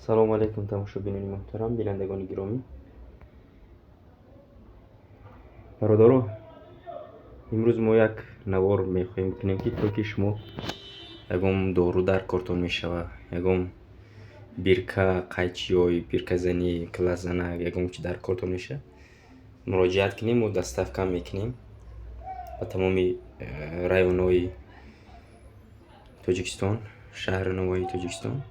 Салому алейкум, тамошобинони муҳтарам, бинандагони гиромӣ. Бародаро, имрӯз мо як навор мехоҳем бикунем, ки то ки шумо ягон дору дар кортон мешава, ягон бирка, қайчиёй, бирказанӣ, класзанак, ягон чи дар кортон мешава, муроҷиат кунем, мо доставка мекунем ба тамоми районҳои Тоҷикистон, шаҳру ноҳияи Тоҷикистон.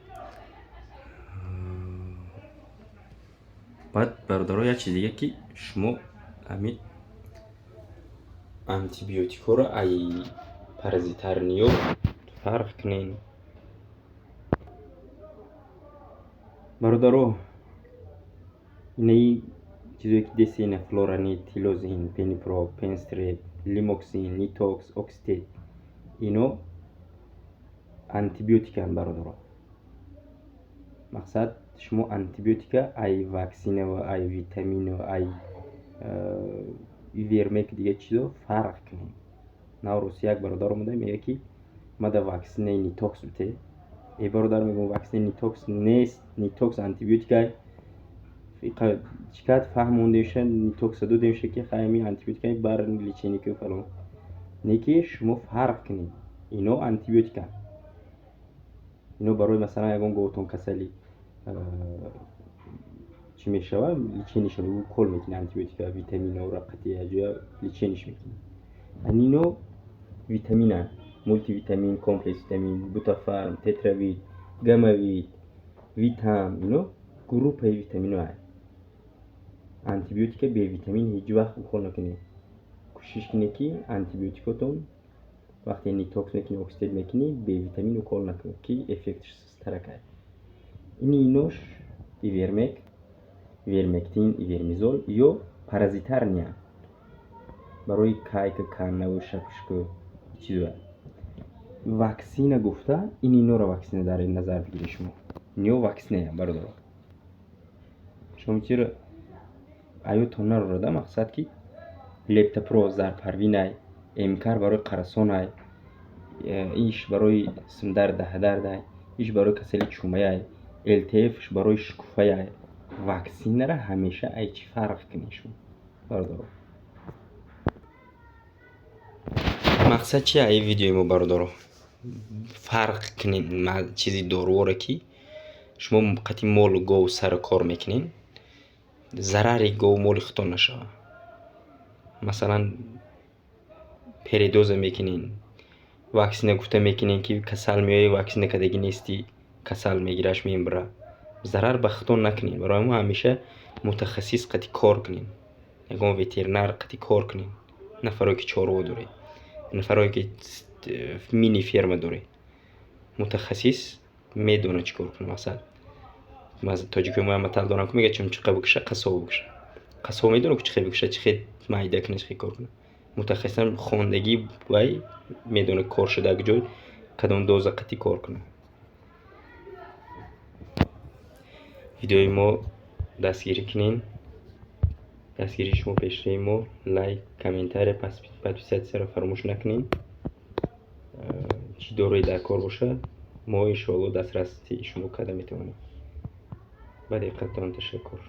Баъд, бародаро, як чиз дига, ки шумо ҳамин антибиотикҳоро ай паразитарниё фарқ кунен. Бародаро, инаи чизое ки десена: флоранит, тилозин, пенипро, пенстреп, лимоксин, нитокс, окситет, ино антибиотиканд, бародаро. Мақсад, шумо антибиотика ай ваксинава, ай витамину, ай ивермек, дига чизо фарқ кунед. Наврӯз як бародар омада мегӯяд, ки мада ваксинаи нитокс бите. Э, бародар, мегӯям, ваксинаи нитокс нест, нитокс антибиотикай. Чӣ кард, фаҳмондемша, нитокса додемша, ки хай, ами антибиотикай бар лечение ки фалон. Не ки шумо фарқ кунед, ино антибиотиканд. Ино барои, масалан, ягон говтон касали чӣ мешава, лечение шон укол мекунӣ, антибиотика, витаминора қатъи ҷоя лечение ш мекунӣ. Анино витаминанд: мултивитамин, комплекс витамин, бутафарм, тетравит, гамавит, витам, ино группаи витаминоанд. Антибиотика бевитамин ҳеҷ вақт укол накунед. Кӯшиш кунед, ки антибиотикотон вақте нитокс мекунӣ, окситет мекунӣ, бевитамин укол накунед, ки эффектш сусттаракай. Ини инош ивермек, ивермектин, ивермизол ё паразитарния, барои кайка, каннаву шапушку чизоя. Ваксина гуфта ин инора ваксина дар назар бигиред шумо. Ино ваксиная, бародаро. Шумо чиро аётон нарорада, мақсад, ки лептопро зарпарвинай, эмкар барои қарасонай, иш барои симдард, даҳдардай, иш барои касали чумаяй, лтфш барои шукуфаяй. Ваксинара ҳамеша ай чӣ фарқ кунед шумо, бародаро? Мақсад чи ай видеои мо, бародаро? Фарқ кунед чизи доруворе, ки шумо қати молу гов сару кор мекунед, зарари гову моли худтон нашавад. Масалан, передоза мекунед, ваксина гуфта мекунед, ки касал меояд, ваксина кардагӣ нестӣ, касал мегираш, мембира. Зарар ба худтон накунед. Барои мо ҳамеша мутахассис қати кор кунед, ягон ветеринар қати кор кунед. Нафарое ки чорво доред, нафарое ки мини ферма доред, мутахассис медонад, чӣ кор кунад. Мақсад, тоҷикои мо матал доранд, ку мегӯяд: чумчуқа бикуша, қассоб бикуша. Қассоб медонад, ку чӣ хел бикуша, чӣ хел майда кунад, чӣ хел кор кунад. Мутахассисам хондагӣ вай медонад, кор шуда ҷой кадом доза қатӣ кор кунад. Видеои мо дастгирӣ кунед, дастгирии шумо пешраи мо. Лайк, комментария, подписаться ро фаромӯш накунед. Чӣ дорое дар кор бошад, мо иншоалло дастрасии шумо карда метавонем. Ба диққататон ташаккур.